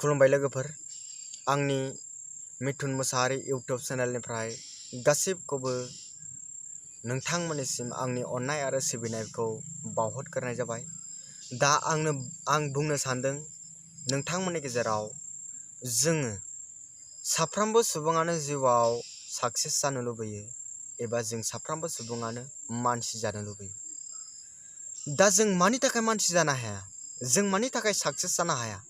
खुलुमबाय लोगोफोर, आंनि मिथुन मुसाहारि इउटुब चेनेलनिफ्राय गासिबखौबो नोंथांमोननिसिम आंनि अननाय आरो सिबिनायखौ बावहरग्रोनाय जाबाय। दा आं बुंनो सानदों नोंथांमोननि गेजेराव जोङो साफ्रोमबो सुबुङानो जिउआव साक्सेस जानो लुबैयो एबा जों साफ्रोमबो सुबुङानो मानसि जानो लुबैयो। दा जों मानि थाखाय मानसि जानो हाया, जों मानि थाखाय साक्सेस जानो हाया,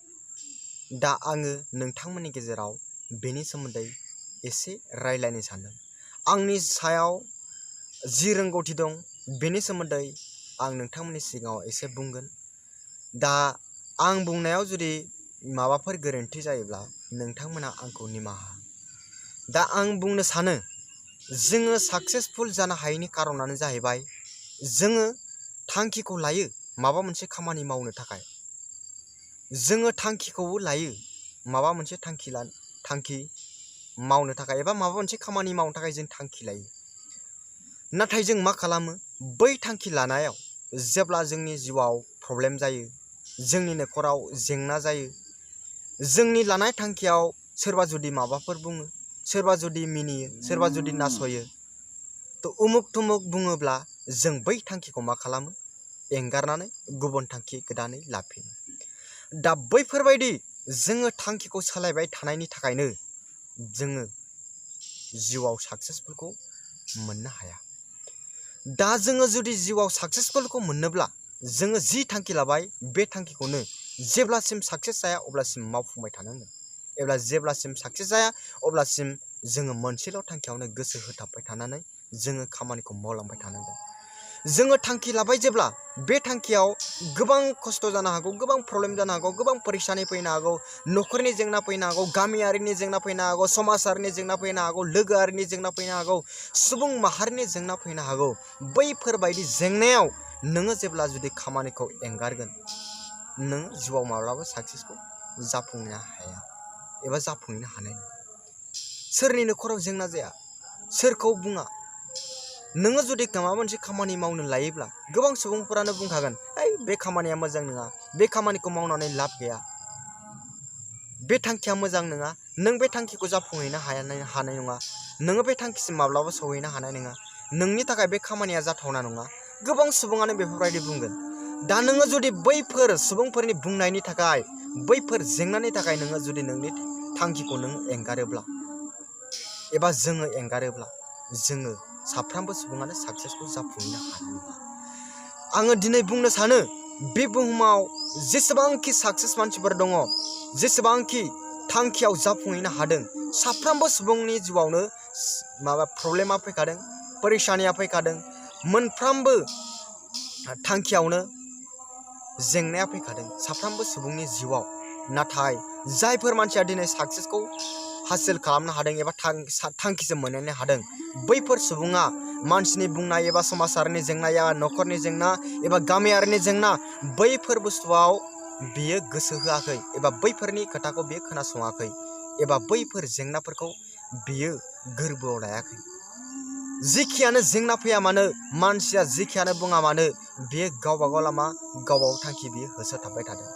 दा आङो नोंथांमोननि गेजेराव बेनि सोमोन्दै एसे रायलायनो सानदों। आंनि सायाव जि रोंगौथि दं बेनि सोमोन्दै आं नोंथांमोननि सिगाङाव एसे बुंगोन। दा आं बुंनायाव जुदि माबाफोर गोरोन्थि जायोब्ला नोंथांमोना आंखौ निमाहा। दा आं बुंनो सानो जोङो साक्सेसफुल जानो हायैनि खारनानो जाहैबाय जोङो थांखिखौ लायो माबा मोनसे खामानि मावनो थाखाय। जोङो थांखिखौबो लायो माबा मोनसे थांखि मावनो थाखाय एबा माबा मोनसे खामानि मावनो थाखाय जों थांखि लायो। नाथाय जों मा खालामो, बै थांखि लानायाव जेब्ला जोंनि जिउआव प्रब्लेम जायो, जोंनि न'खराव जेंना जायो, जोंनि लानाय थांखियाव सोरबा जुदि माबाफोर बुङो, सोरबा जुदि मिनियो, सोरबा जुदि नासयो, थ' उमुक थुमुक बुङोब्ला जों बै थांखिखौ मा खालामो, एंगारनानै गुबुन थांखि गोदानै लाफिनो। दा बैफोरबायदि जोङो थांखिखौ सोलायबाय थानायनि थाखायनो जोङो जिउआव साक्सेसफुलखौ मोननो हाया। दा जोङो जुदि जिउआव साक्सेसफुलखौ मोननोब्ला जोङो जि थांखि लाबाय बे थांखिखौनो जेब्लासिम साक्सेस जाया अब्लासिम मावफुंबाय थानांगोन। एबा जेब्लासिम साक्सेस जाया अब्लासिम जोङो मोनसेल' थांखियावनो गोसो होथाबबाय थानानै जोङो खामानिखौ मावलांबाय थानांगोन। जोङो थांखि लाबाय जेब्ला बे थांखियाव गोबां खस्थ' जानो हागौ, गोबां प्रब्लेम जानो हागौ, गोबां परेशानि फैनो हागौ, न'खरनि जेंना फैनो हागौ, गामियारिनि जेंना फैनो हागौ, समाजारिनि जेंना फैनो हागौ, लोगोआरिनि जेंना फैनो हागौ, सुबुं माहारिनि जेंना फैनो हागौ। बैफोरबायदि जेंनायाव नोङो जेब्ला जुदि खामानिखौ एंगारगोन, नों जिउआव माब्लाबा साक्सेसखौ जाफुंनो हाया एबा जाफुंहैनो हानाय नङा। सोरनि न'खराव जेंना जाया, सोरखौ बुङा, नोङो जुदि माबा मोनसे खामानि मावनो लायोब्ला गोबां सुबुंफोरानो बुंखागोन, बे खामानिया मोजां नङा, बे खामानिखौ मावनानै लाब गैया, बे थांखिया मोजां नङा, नों बे थांखिखौ जाफुंहैनो हानाय नङा, नोङो बे थांखिसिम माब्लाबा सौहैनो हानाय नङा, नोंनि थाखाय बे खामानिया जाथावना नङा। गोबां सुबुङानो बेफोरबायदि बुंगोन। दा नोङो जुदि बैफोर सुबुंफोरनि बुंनायनि थाखाय, बैफोर जेंनानि थाखाय नोङो जुदि नोंनि थांखिखौ नों एंगारोब्ला एबा जोङो एंगारोब्ला जोङो साफ्रोमबो सुबुङानो साक्सेसफुल जाफुंहैनो हानाय नङा। आङो दिनै बुंनो सानो बे बुहुमाव जेसेबांखि साक्सेस मानसिफोर दङ, जेसेबांखि थांखियाव जाफुंहैनो हादों, साफ्रोमबो सुबुंनि जिउआवनो प्रब्लेमा फैखादों, परेशानिया फैखादों, मोनफ्रोमबो थांखियावनो जेंनाया फैखादों साफ्रोमबो सुबुंनि जिउआव। नाथाय जायफोर मानसिया दिनै साक्सेसखौ हासिल खालामनो हादों एबा थांखिसिम मोनहैनो हादों, बैफोर सुबुङा मानसिनि बुंनाय एबा समाजारिनि जेंना एबा न'खरनि जेंना एबा गामियारिनि जेंना बैफोर बुस्थुआव बियो गोसो होआखै एबा बैफोरनि खोथाखौ बियो खोनासङाखै एबा बैफोर जेंनाफोरखौ बियो गोरबोआव लायाखै। जिखियानो जेंना फैया मानो, मानसिया जिखियानो बुङा मानो, बियो गावबागाव लामा, गावबागाव थांखि बियो होसोथाबबाय थादों।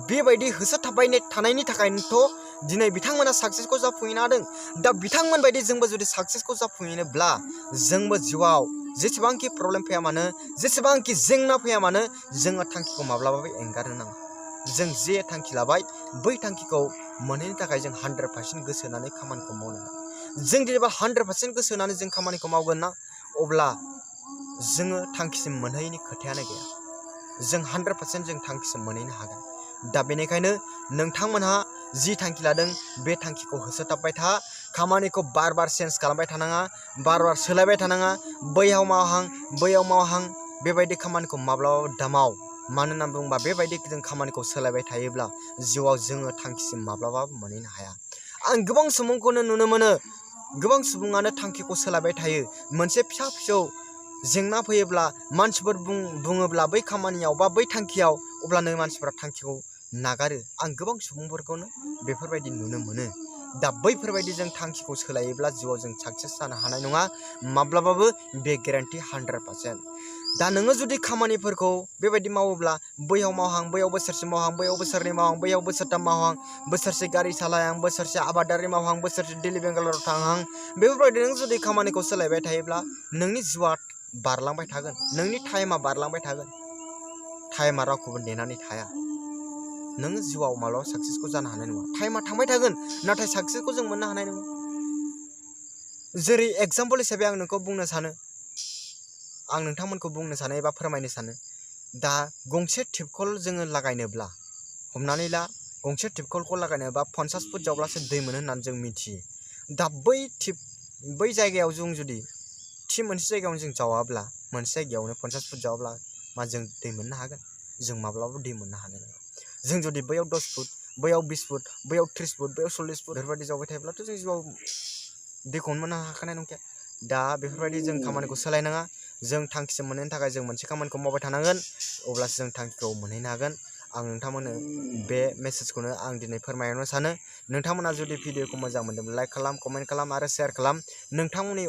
बेबायदि होसोथाबबाय थानायनि थाखायनोथ' दिनै बिथांमोना साक्सेसखौ जाफुंहैनो हादों। दा बिथांमोन बायदि जोंबो जुदि साक्सेसखौ जाफुंहैनोब्ला जोंबो जिउआव जेसेबांखि प्रब्लेम फैया मानो, जेसेबांखि जेंना फैया मानो, जोङो थांखिखौ माब्लाबाबो एंगारनो नाङा। जों जे थांखि लाबाय बै थांखिखौ मोनहैनो थाखाय जों 100% गोसो होनानै खामानिखौ मावनांगोन। जों जेनेबा 100% गोसो होनानै जों खामानिखौ मावगोन ना, अब्ला जोङो थांखिसिम मोनहैयैनि खोथायानो गैया। जों 100% जों थांखिसिम मोनहैनो हागोन। दा बेनिखायनो नोंथांमोनहा जि थांखि लादों बे थांखिखौ होसोथाबबाय था, खामानिखौ बार बार चेन्ज खालामबाय थानाङा, बार बार सोलायबाय थानाङा, बैयाव मावहां बैयाव मावहां, बेबायदि खामानिखौ माब्लाबाबो दामाव। मानो होनना बुङोबा बेबायदि जों खामानिखौ सोलायबाय थायोब्ला जिउआव जोङो थांखिसिम माब्लाबाबो मोनहैनो हाया। आं गोबां सुबुंखौनो नुनो मोनो, गोबां सुबुङानो थांखिखौ सोलायबाय थायो। मोनसे फिसा फिसौ जेंना फैयोब्ला, मानसिफोर बुङोब्ला बै खामानियाव बा बै थांखियाव, अब्लानो मानसिफ्रा थांखिखौ नागारो। आं गोबां सुबुंफोरखौनो बेफोरबायदि नुनो मोनो। दा बैफोरबायदि जों थांखिखौ सोलायोब्ला जिउआव जों साक्सेस जानो हानाय नङा, माब्लाबाबो बे गेरेन्टि 100%। दा नोङो जुदि खामानिफोरखौ बेबायदि मावोब्ला बैयाव मावहां बैयाव बोसोरसे मावहां बैयाव बोसोरनै मावहां बैयाव बोसोरथाम मावहां बोसोरसे गारि सालायहां बोसोरसे आबादारि मावहां बोसोरसे दिल्ली बेंगालराव थांहां बेफोरबायदि नों जुदि खामानिखौ सोलायबाय थायोब्ला नोंनि जिउआ बारलांबाय थागोन, नोंनि टाइमा बारलांबाय थागोन। टाइमा रावखौबो नेनानै थाया। नों जिउआव माब्लाबा साक्सेसखौ जानो हानाय नङा। टाइमा थांबाय थागोन नाथाय साक्सेसखौ जों मोननो हानाय नङा। जेरै एग्जाम्पल हिसाबै आं नोंखौ बुंनो सानो, आं नोंथांमोनखौ बुंनो सानो एबा फोरमायनो सानो, दा गंसे टिपकल जोङो लागायनोब्ला, हमनानै ला गंसे टिपकलखौ लागायनोबा 50 फुट जावब्लासो दै मोनो होननानै जों मिथियो। दा बै जायगायाव जों जुदि मोनसे जायगायावनो जों जावाब्ला, मोनसे जायगायावनो 50 फुट जावाब्ला मा जों दै मोननो हागोन? जों माब्लाबाबो दै मोननो हानाय नङा। जों जुदि बैयाव 10 फुट, बैयाव 20 फुट, बैयाव 30 फुट, बैयाव 40 फुट बेफोरबायदि जावबाय थायोब्लाथ' जों जिउआव दैखौनो मोननो हाखानाय नंखाया। दा बेफोरबायदि जों खामानिखौ सोलायनाङा। जों थांखिसिम मोनहैनो थाखाय जों मोनसे खामानिखौ मावबाय थानांगोन, अब्लासो जों थांखिखौ मोनहैनो हागोन। आं नोंथांमोननो बे मेसेजखौनो आं दिनै फोरमायनो सानो। नोंथांमोना जुदि भिडिअखौ मोजां मोनदोंब्ला लाइक खालाम, कमेन्ट खालाम आरो शेयार खालाम। नोंथांमोननि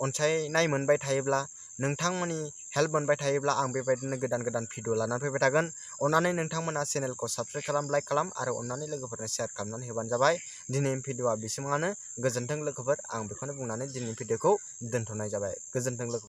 अनसायनाय मोनबाय थायोब्ला, नोंथांमोननि हेल्प मोनबाय थायोब्ला आं बेबायदिनो गोदान भिडिअ लानानै फैबाय थागोन। अन्नानै नोंथांमोना चेनेलखौ साबस्क्राइब खालाम, लाइक खालाम आरो अन्नानै लोगोफोरनो शेयार खालामनानै होबानो जाबाय। दिनैनि भिडिअआ बिसिमावनो। गोजोन्थों लोगोफोर, आं बेखौनो बुंनानै दिनैनि भिडिअखौ दोनथ'नाय जाबाय। गोजोन्थों लोगोफोर।